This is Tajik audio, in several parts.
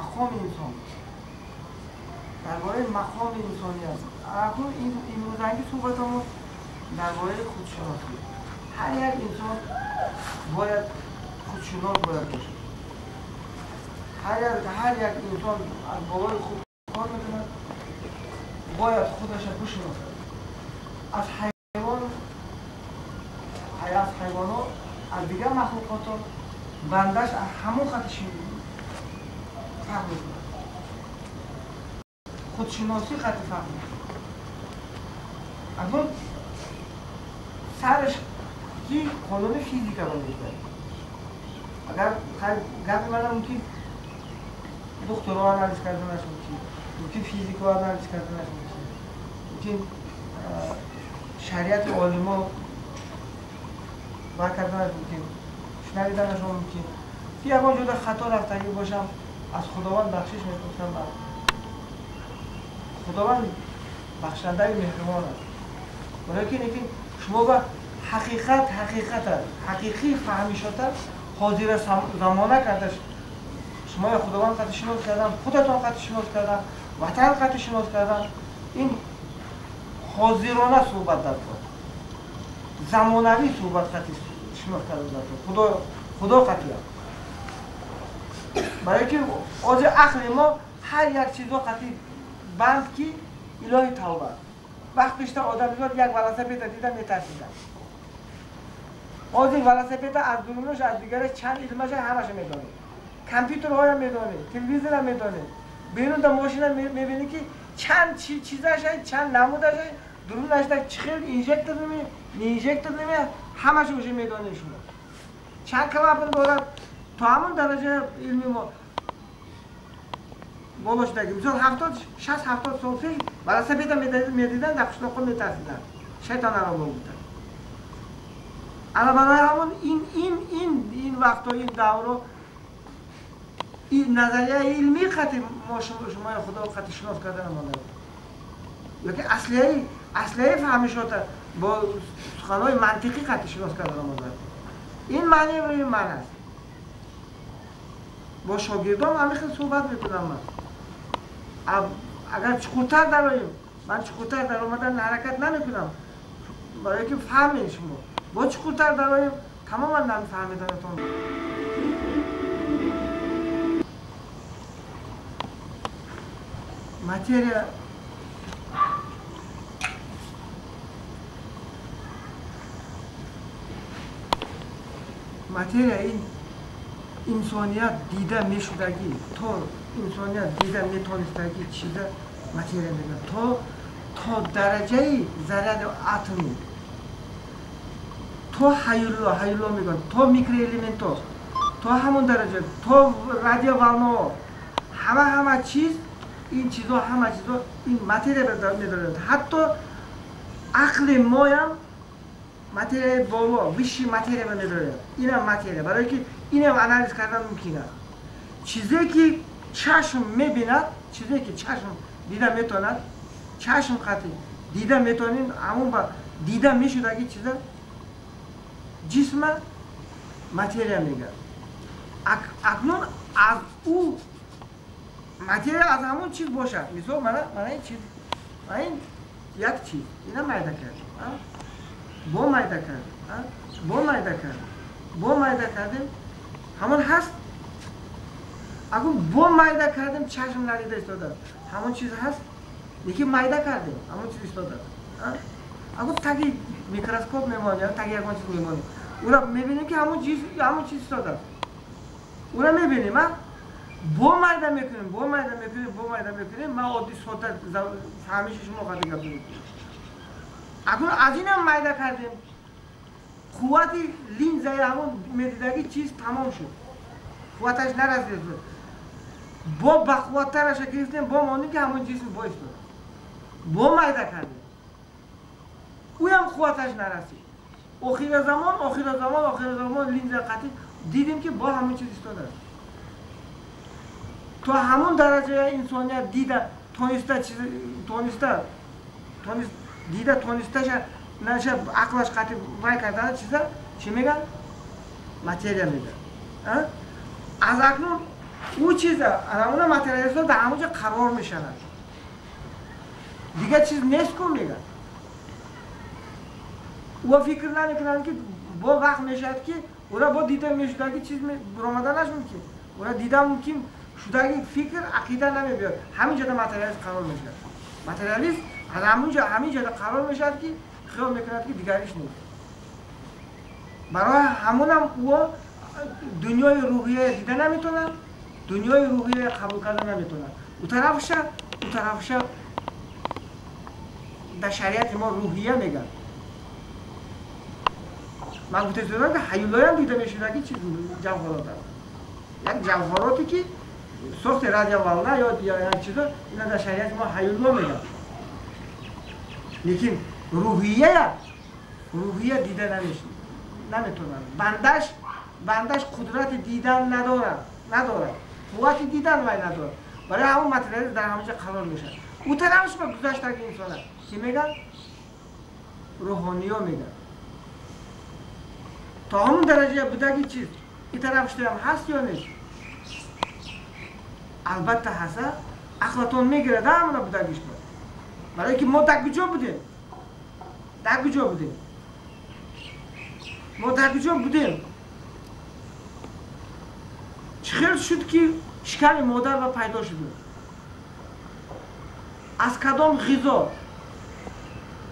Мақоми инсон, дар бораи мақоми инсоният. Акнун имрӯзанги суҳбатамон дар бораи худшиносӣ. Ҳар як инсон бояд худшинос бояд бошад. Ҳар як инсон аз болои худ кор мекунад, бояд худаша бишиносад. Аз ҳайвон, аз ҳайвонот, аз дигар махлуқото бандаш аз ҳамон хати фарқ мекунад. Худшиносӣ хати фарқ мекунад. Акнун сараш ки қонуни физикаро мегӯяд. Агар гапи мана мумкин духтурро анализ карданаш мумкин, мумкин физикро анализ карданаш мумкин, мумкин шариати олимо бар карданаш мумкин, шунавиданаш мумкин. Ки ягон ҷода хато рафтагӣ бошам, аз Худованд бахшиш мепурсам. Худованд бахшандаи меҳрубон аст. Валекин лекин шумо ба ҳақиқат ҳақиқат аст, ҳақиқӣ фаҳмишота ҳозира замона кардаш. Шумоя Худованд қати шинос кардан, худатон қати шинос кардан, ватан қати шинос кардан, ин ҳозирона суҳбат дар кор, замонавӣ суҳбат қати шинос кардан дар кор, Худо қатия. Барои ки ҳозир ақли мо ҳар як чизо қати банд ки илоҳи тавба. Вақт пешта одамизод як велосипеда дида метарсиданд. Ҳозир велосипеда аз дурунаш, аз дигараш чанд илмаша ҳамаша медонед. Компютерҳоя медонед, телевизора медонед. Берун да мошина мебинед ки чанд чизаша, чанд намудаша, дурунашда чӣ хел инжектор неме, инжектор неме, ҳамаша уже медонед шумо. Чанд клапан дорад, то ҳамон дараҷа илми мо боло шудаги. Мисол 60-70 сол пеш велосипеда медиданд, дар қишлоқҳо метарсиданд, шайтон аро гуфтанд. Ана барои ҳамон ин вақтҳо, ин давро, ин назарияи илмӣ қати мо шумои Худо қати шинос кардан монда. Ёки аслияи фаҳмишота бо суханҳои мантиқӣ қати шинос кардан монда. Ин маънии ман аст. Бо шогирдон ҳамин хел суҳбат мекунам ман. Агар чуқуртар дароем, ман чуқуртар даромадан ҳаракат намекунам, барои ки фаҳмед шумо. Бо чуқуртар дароем, тамоман намефаҳмиданатон. Материя ин инсоният дида мешудагӣ, то инсоният дида метонистагӣ чиза материя мегӯяд. То дараҷаи заряди атомӣ, то ҳаюло мегӯянд, то микроэлементҳо, то ҳамон дараҷа, то радиоволнаҳо, ҳама чиз, ин чизо, ҳама чизо ин материя медорад. Ҳатто ақли моям материяи боло, высший материя медорад. Инам материя, барои ки инам анализ кардан мумкин аст. Чизе ки чашм мебинад, чизе ки чашм дида метавонад, чашм қати дида метавонем, ҳамон ба дида мешудаги чиза ҷисма материя мегӯяд. Акнун аз ӯ материя аз ҳамон чиз бошад. Мисол мана ин чиз, мана ин як чиз, ина майда кардем, бо майда кардем, бо майда кардем, бо майда кардем, ҳамон ҳаст. Акнун бо майда кардем, чашм надида истодааст, ҳамон чиз ҳаст, лекин майда кардем, ҳамон чиз истодааст. Акнун таги микроскоп мемонем, таги ягон чиз мемонем, ура мебинем ки ҳамон чиз истодааст, ура мебинем, бо майда мекунем, бо майда мекунем, бо майда мекунем. Ман оддӣ сода фаҳмиши шумо қадр гап мекунем. Акнун аз инам майда кардем, қуввати линзаи ҳамон медидагӣ чиз тамом шуд, қувваташ нарасид. Бо бақувваттараша гирифтем, бо мондем ки ҳамон ҷисм бо истод, бо майда кардем, ӯям қувваташ нарасид. Охира замон линза қатӣ дидем ки бо ҳамон чиз истодааст. То ҳамон дараҷаи инсоният дида тониста дида тонисташа наша ақлаш қатӣ вай кардана чиза чӣ мегӯянд? Материя мегӯянд. Аз акнун او چیز انا ماتریالیست در همونجا قرار میشن. دیگه چیز نیست کو میگن. او فکر نمیکنن که با وقت میشد که او را با دیده میشد که چیز برآمدنش ممکن. او را دیده ممکن شده فکر عقیده نمیبیاد. همینجا ماتریالیست قرار میشد. ماتریالیست از همونجا همینجا قرار میشد که خیال میکند که دیگریش نیست. برای همونم او دنیای روحیه دیده نمیتونن، دنیای روحیه قبول کرده نمیتونن. او طرفش در شریعت ما روحیه میگن. من گفته شدم که هیولایی هم دیده میشد که چیز جوهرات هست. یک جوهراتی که ساخت رادیو والنا یا یک چیزا اینا در شریعت ما هیولا میگن. لیکن روحیه دیده نمیشه، نمیتونن. بندش قدرت دیدن نداره، قوت دیدن وای نداره. برای همون ماتریالیست در همونجا قرار میشه. او طرفش با گذشته انسانه کی میگن؟ روحانی‌ها میگن. تا همون درجه بوده که چیز این طرفش هم هست یا نیست؟ البته هست. عقلتون میگیره ده همون بودگیش بود. برای که ما در کجا بودیم؟ در کجا بودیم؟ ما در کجا بودیم؟ چخیل شد که شکم مادر و پیدا شد؟ از کدام غذا؟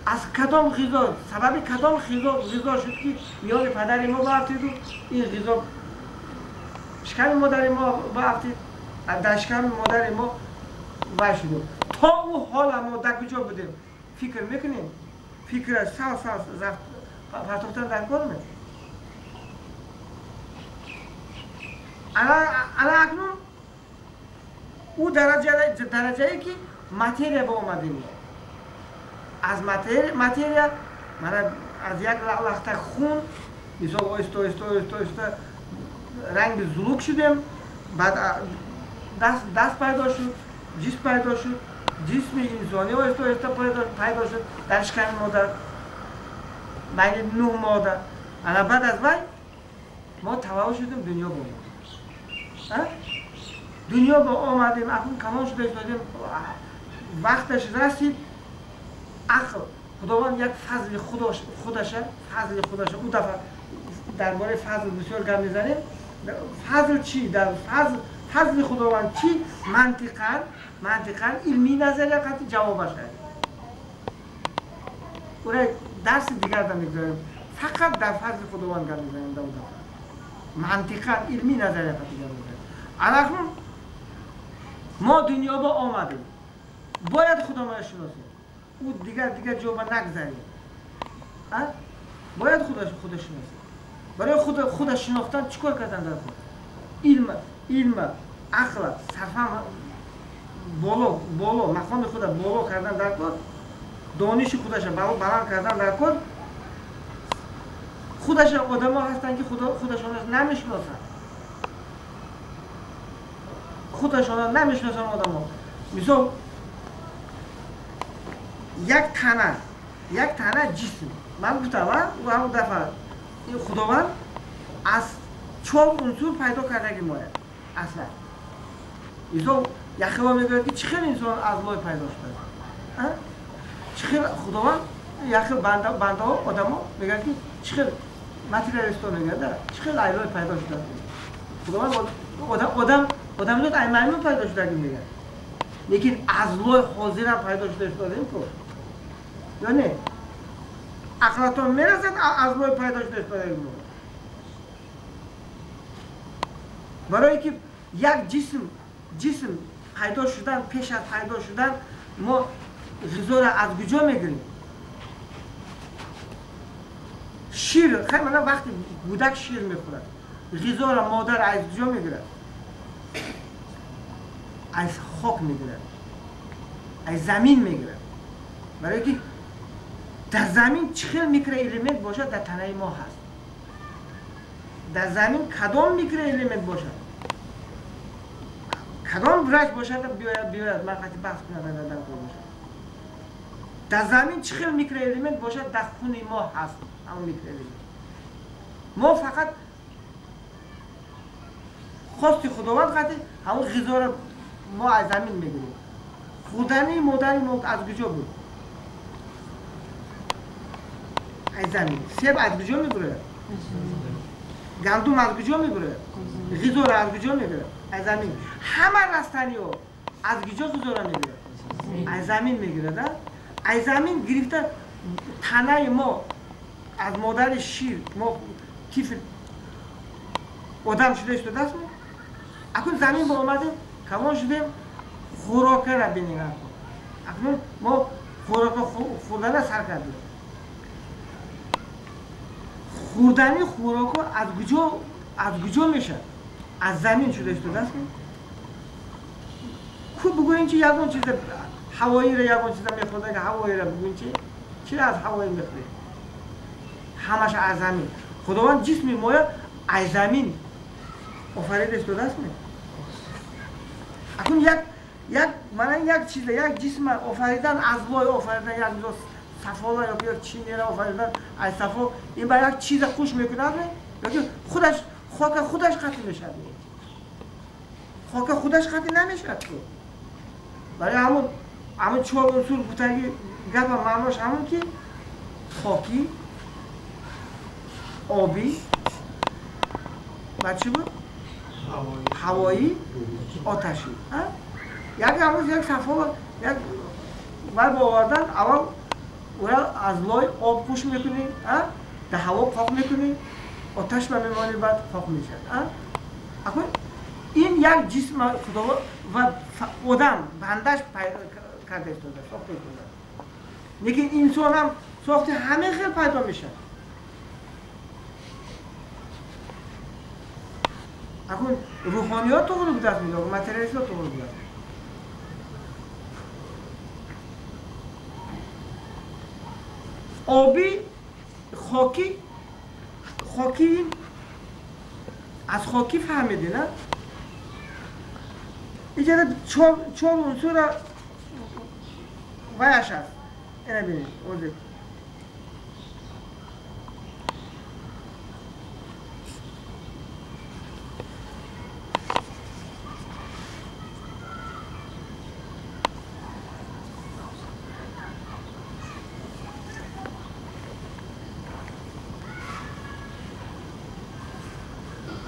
از کدام غذا؟ سبب کدام غذا شد که میان پدر ما بافتید و این غذا شکم مادر ما بافتید، در شکم مادر ما وای شد. تا او حال ما در کجا بودیم؟ فکر میکنیم؟ فکر سال سال پرتاختن در کار می. الان اکنون او درجه ای که ماتریا به اومدیم. از ماتریا من از یک لخته خون مثال آهسته آهسته آهسته آهسته رنگ زلوک شدیم، بعد دست پیدا شد، جسم پیدا شد، جسم انسانی آهسته آهسته پیدا شد در شکم مادر بین 9 ماه. الان بعد از وی ما تولد شدیم، دنیا با آمدیم. دنیا با آمدیم، اکنون کمان شده ایستادیم، وقتش رسید. عقل خداوند یک فضل خودشه، فضل خودشه. اون دفعه درباره فضل بسیار گپ میزنیم. فضل چی؟ در فضل خداوند چی؟ منطقاً علمی نظریه قطعی جوابش هست. اون درس دیگر در میگذاریم. فقط در فضل خداوند گپ میزنیم در اون دفعه. منطقاً علمی نظریه قطعی جواب میزنیم. الان ما دنیا با آمدیم، باید خدا ما شناسیم. او دیگر جواب نگذاریم. باید خود شناسیم. برای خود شناختن چیکار کردن در خود؟ علم، عقل، صرفا بالا مقام خود بالا کردن در کار، دانش خودش بلند کردن در کار. خودش آدم‌ها هستن که خودشان نمیشناسن. خودشان نمیشناسن آدم‌ها. مثلا یک تنه جسم. من گفتم او همون دفعه این خداوند از 4 عنصر پیدا کرده مایه اصلا. ایزو یخوا میگه که چه انسان از لای پیدا شده؟ چه خداوند یخ بنده ها آدم‌ها میگن که چه ماتریالیست‌ها میگن چه لای پیدا شده؟ خداوند آدم زاد ایمانو پیدا شده میگن. لیکن از لای حاضر هم پیدا شده استادیم کو. یا نه؟ عقلتون میرسد از لای پیدا شده استادیم. برای که یک جسم پیدا شدن، پیش از پیدا شدن ما غذا را از کجا میگیریم؟ شیر، خیلی من وقتی کودک شیر میخورد غذا را مادر از کجا میگیرد؟ از خاک میگیرد، از زمین میگیرد. برای که در زمین چه microelement باشد در تنه ما هست. در زمین کدام microelement باشد، کدام رج باشد بیاید من قطعی بحث کنم در کار باشد. در زمین چه microelement باشد در خون ما هست همون microelement. ما فقط хости Худованд қати ҳамон ғизоро мо аз замин мегирем. Хӯрдани модари мо аз куҷо буд? Аз замин. Себ аз куҷо мебурояд? Гандум аз куҷо мебурояд? Ғизоро аз куҷо мегирад? Аз замин. Ҳама растаниҳо аз куҷо ғизоро мегирад? Аз замин мегирад. Аз замин гирифта танаи мо аз модари шир мо тифл одам шуда истодааст. Акнун замин ба омадем, калон шудем, хӯрокаро бинем. Акнун мо хӯрока хӯрдана сар кардем. Хӯрдани хӯрока аз куҷо мешавад? Аз замин шуда истодааст. Ку бигӯем чи ягон чиза ҳавоиро ягон чиза мехӯрда, ҳавоиро бигӯем чи? Чиро аз ҳавои мехӯрем? Ҳамаша аз замин. Худованд ҷисми моя аз замин офарида истодааст. Акнун як мана як чиза, як ҷисма офаридан, аз лой офаридан, як сафола ё як чинера офаридан аз сафо, ин ба як чиза хуш мекунад ё худаш хока худаш қатъ мешавад? Хока худаш қатъ намешавад. Барои ҳамон чор унсур гуфтаги гапа маънош ҳамон ки хокӣ, обӣ ва чӣ буд? Ҳавоӣ, оташӣ. Як ҳамон як сафола як бар ба овардан, аввал ӯра аз лой об пӯш мекунӣ, дар ҳаво қоқ мекунӣ, оташ ба мемонӣ, баъд қоқ мешавад. Акнун ин як ҷисм Худо ва одам бандаш карда истода, сохта истода. Лекин инсонам сохти ҳамин хел пайдо мешавад. Акнун рӯҳониёт тоғри будааст ё материалистҳо тоғри будааст? Обӣ, хокӣ, хокӣ аз хокӣ фаҳмидӣ, на? Иҷода чор унсура ваяш аст. Ина бинед, озир.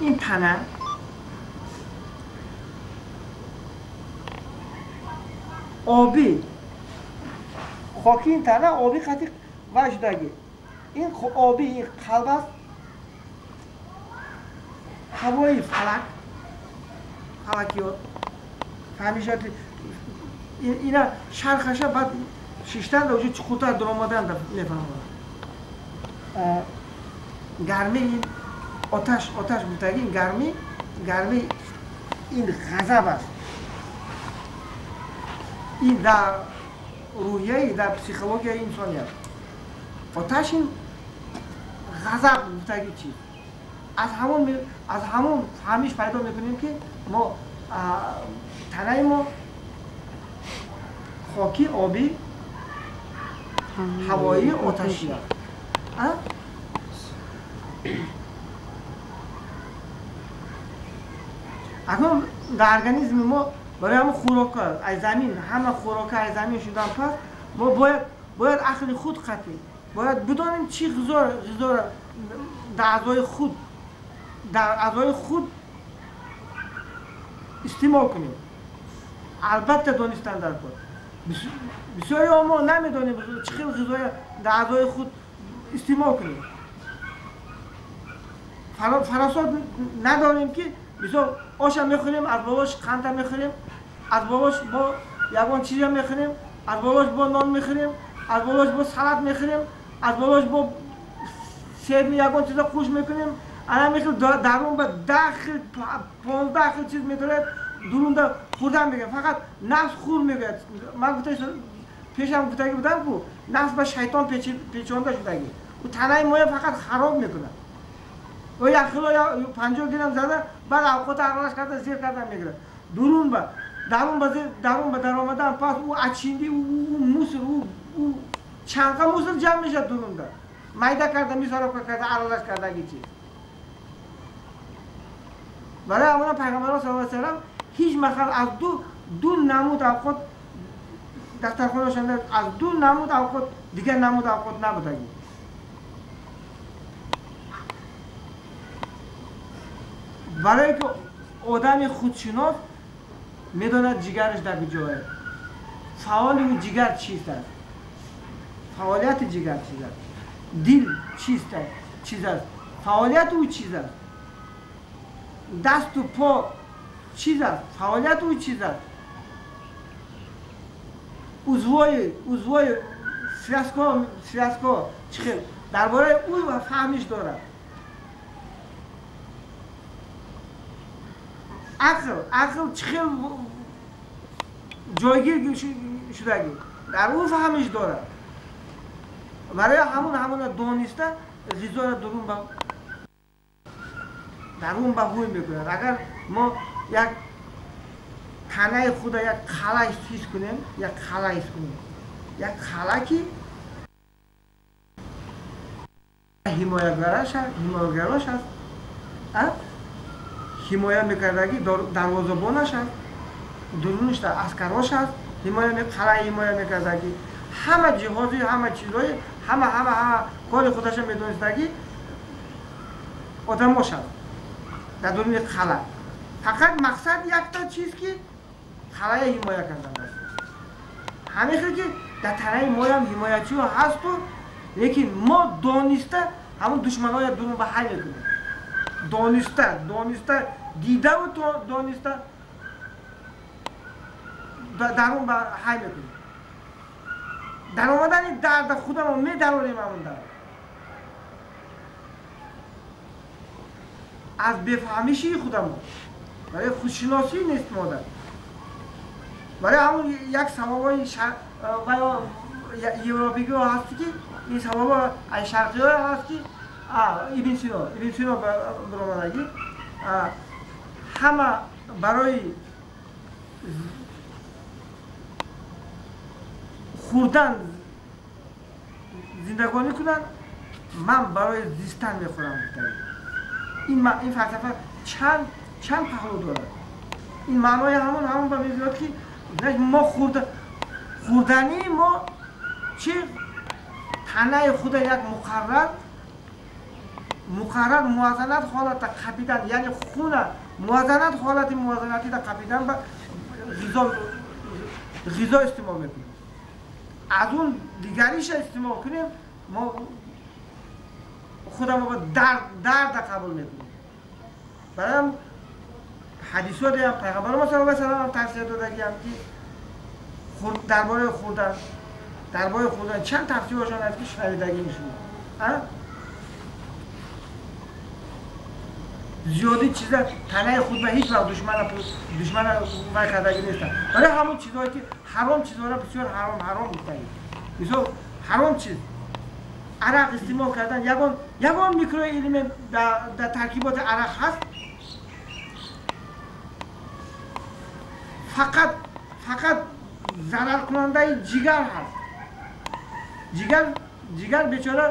ин тана обӣ, хоки ин тана обӣ қатӣ вай шудагӣ. Ин обӣ ин қалб аст, ҳавои фалак, фалакиёт ҳамеша ина шархаша баъд шиштан да уҷо чуқуртар дуромадан да мефаҳмонад. Гармӣ ин оташ, оташ гуфтагӣ ин гармӣ, гармӣ ин ғазаб аст. Ин дар рӯҳияи, дар психологияи инсоният. Оташ ин ғазаб гуфтагӣ чиз. Аз ҳамон фаҳмиш пайдо мекунем ки мо танаи мо хокӣ, обӣ, ҳавоӣ, оташӣ аст. Акнун дар организми мо барои ҳамон хӯрока аз замин, ҳама хӯрока аз замин шудан пас мо бояд ақли худ қатъӣ, бояд бидонем чӣ ғизоро дар аъзои худ истеъмол кунем. Албатта донистан дар кор. Бисёриҳо мо намедонем чӣ хел ғизоро дар аъзои худ истеъмол кунем. Фаросат надорем ки мисол оша мехӯрем, аз болош қанда мехӯрем, аз болош бо ягон чиза мехӯрем, аз болош бо нон мехӯрем, аз болош бо салат мехӯрем, аз болош бо себ ягон чиза қӯш мекунем. Ана мехел дарун ба 10 хел 15 хел чиз медорад, дурунда хӯрдан мегӯяд. Фақат нафс хӯр мегӯяд. Ман гуфта пешам гуфтагӣ будам ку нафс ба шайтон печонда шудагӣ. Ӯ танаи моя фақат хароб мекунад. Ӯ як кило 50 грамм зада, баъд авқота аралаш карда зер карда мегирад. Дурун ба дарун ба дарун ба даромадан пас ӯ ачинди, ӯ мусор, ӯ чанқа мусор ҷамъ мешавад дурунда. Майда карда, мисарока карда, аралаш кардагӣ чиз. Барои ҳамона пайғамбарон саллаллоҳу алайҳи васаллам ҳеҷ махал аз ду намуд авқот дастархонашон аз ду намуд авқот дигар намуд авқот набудагӣ. Барое ки одами худшинос медонад ҷигараш дар куҷое, фаъоли ӯ ҷигар чист аст, фаъолияти ҷигар чиз аст, дил чист чиз аст, фаъолияти ӯ чиз аст, дасту по чиз аст, фаъолияти ӯ чиз аст, узвои связко чӣ хел дар бораи ӯ фаҳмиш дорад. Ақл чӣ хел ҷойгир шудагӣ дар ӯ фаҳмиш дорад. Барои ҳамона дониста ғизоро дарун ба ҳуй мекунад. Агар мо як танаи худа як қала ҳис кунем, як қала ҳис кунем, як қала ки ҳимоягарош аст, ҳимоя мекардаги дарвозабонаш аст, дурунаш аскарош аст, қалаи ҳимоя мекардаги, ҳама ҷиҳози, ҳама чизҳои, ҳама ҳама ҳама кори худаша медонистаги одамош аст дар дуруни қала. Фақат мақсад якта чиз ки қалая ҳимоя кардан аст. Ҳамин хел ки дар танаи моям ҳимоячиҳо ҳасту, лекин мо дониста ҳамон душманоя дурун ба ҳай мекунем. Дониста дидаву дониста дарун ба ҳай мекунем. Дар омадани дарда худамо медарорем ҳамон дар. Аз бефаҳмишии худамо, барои худшиносӣ нест модар. Барои ҳамон як саволҳои европигиҳо ҳаст ки ин саволҳо аз шарқиҳо ҳаст ки Ибн Сино биромадагӣ ҳама барои хӯрдан зиндагонӣ кунанд, ман барои зистан мехӯрам. Ин фалсафа чанд паҳлӯ дорад. Ин маънои ҳамон ба мегӯяд ки мо хӯрдании мо чи танаи худа як муқаррар мувозанат ҳолата қапидан, яъне хуна мувозанат ҳолати мувозанатида қапидан ба ғизо истеъмол мекунем. Аз он дигариша истеъмол кунем, мо худамо ба дарда қабул мекунем. Бароям ҳадисҳо деям, пайғамбари мо саллаллоҳу алайҳи васаллам тавсия додагиам ки дар бораи хӯрдан чанд тавсияҳошон аст ки шунавидагӣ шумо. Зиёди чиза танаи худ ба ҳеҷ вақт душмана вай кардагӣ нестанд. Барои ҳамон чизҳое ки ҳаром чизҳоро бисёр ҳаром гуфтагӣ. Мисол ҳаром чиз арақ истеъмол кардан, ягон микроэлемент дар таркиботи арақ ҳаст, фақат зараркунандаи ҷигар ҳаст. Ҷигар бечора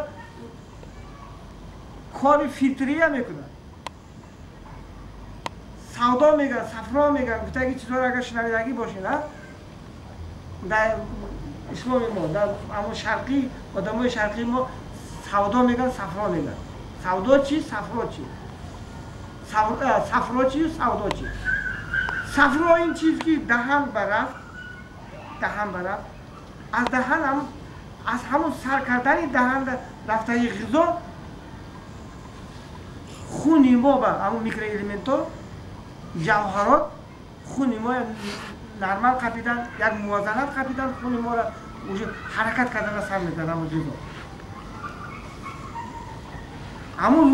кори филтрия мекунад. Савдо мегӯянд, сафро мегӯянд, гуфтаги чизҳоро агар шунавидагӣ бошед, дар исломи мо, дар ҳамон шарқӣ, одамои шарқии мо савдо мегӯянд, сафро мегӯянд. Савдо чи, сафро чи? Сафро чи, савдо чи? Сафро ин чиз ки даҳан барафт, аз даҳан аз ҳамон сар кардани даҳан рафтаи ғизо хуни мо ба ҳамон микроэлементҳо, ҷавҳарот хуни мо нормал қапидан, як мувозанат қапидан, хуни моро уже ҳаракат кардана сар мекунад ҳамон ғизо. Ҳамон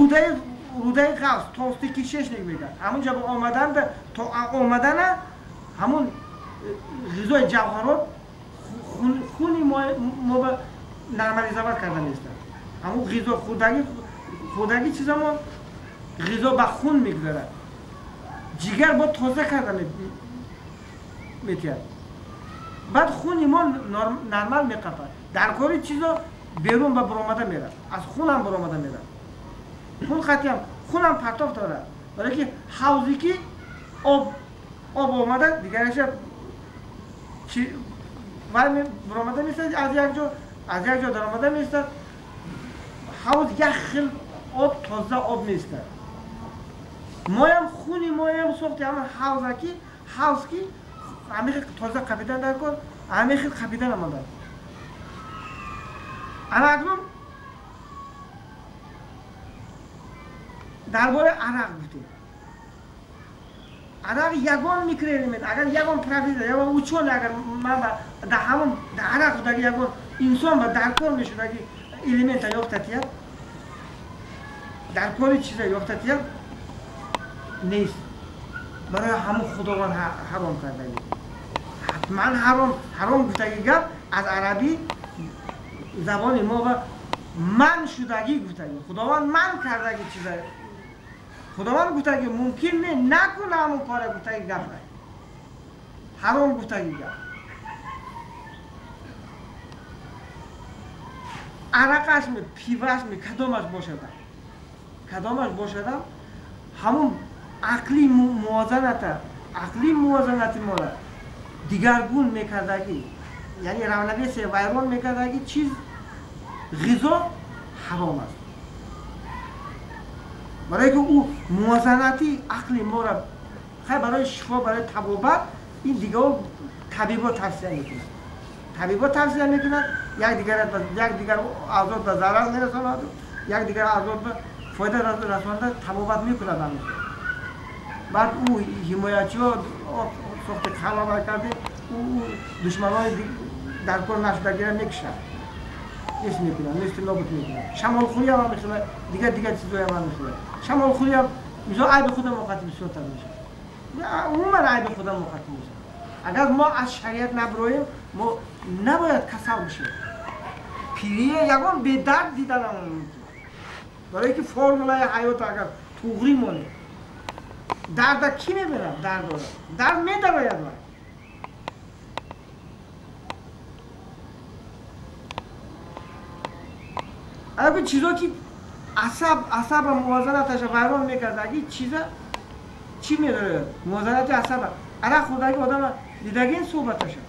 рудаи ғафз, толстый кишечник мегӯянд. Ҳамон ҷо ба омаданда то омадана ҳамон ғизои ҷавҳарот хуни мо ба нормализоват карда меистад. Ҳамон ғизо хӯрдагӣ чизамон ғизо ба хун мегузарад. Ҷигар бо тоза карда метиҳад. Баъд хуни мо нормал меқапад. Дар кори чизо берун ба буромада мерад. Аз хунам буромада мерад. Хун қатиам, хунам партов дорад. Барои ки ҳавзе ки об омада дигараша чи вай баромада меистад, аз як ҷо даромада меистад. Ҳавз як хел об, тоза об меистад. Моям хуни моям сохти ҳамон ҳавза ки ҳавз ки ҳамин хел тоза қапидан дар кор, ҳамин хел қапидан омада. Ана акнун дар бораи арақ гуфтем. Арақ ягон микроэлемент, агар ягон профессор, ягон учёный, агар ман дар ҳамон дар арақ будаги ягон инсон ба даркор мешудаги элемента ёфта тият, даркори чиза ёфта тият нест. Барои ҳамон Худованд ҳаром кардаги. Ҳатман ҳаром гуфтаги гап аз арабӣ забони мо ва ман шудагӣ гуфтаги. Худованд ман кардаги чиза. Худованд гуфтаги мумкин не накун ҳамон кора гуфтаги гап. Ҳаром гуфтаги гап. Арақаш ми, пиваш ми, кадомаш бошадам. Кадомаш бошадам, ҳамон ақли мувозаната, ақли мувозанати мора дигаргун мекардаги, яъне равновесие вайрон мекардаги чиз ғизо ҳаром аст. Барои ки ӯ мувозанати ақли мора хай барои шифо, барои табобат ин дигаро табибо тавсия мекунад. Табибо тавсия мекунад, як дигар аъзод ба зарар мерасонад, як дигар аъзод ба фоида расонда табобат мекунад ҳамин. Баъд ӯ ҳимоячиҳо сохти қалаба карде, ӯ душманони дар кор нашудагиро мекушад, нест мекунад, нести нобуд мекунад. Шамолхӯрӣ ҳам мехӯрад, дигар чизҳоям ҳам мехӯрад. Шамолхӯрӣ ҳам мисол айби худа муқаттим бисёртар мешавад. Умуман айби худа муқаттим мешавад. Агар мо аз шариат набироем, мо набояд касал бишем. Пирия ягон бедард диданамон мумкин. Барои ки формулаи ҳаёт агар туғрӣ монем, дарда кӣ мебинад? Дард дорад, дард медарояд вай. Агар чизо ки асаба мувозанаташа вайрон мекардаги чиза чӣ медарояд? Мувозанати асаба. Арақ хӯрдаги одама дидагин суҳбаташа.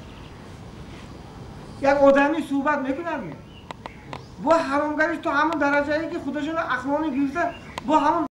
Як одами суҳбат мекунад ме? Бо ҳаромгариш то ҳамон дараҷае ки худашонро ақлонӣ гирифта, бо ҳамон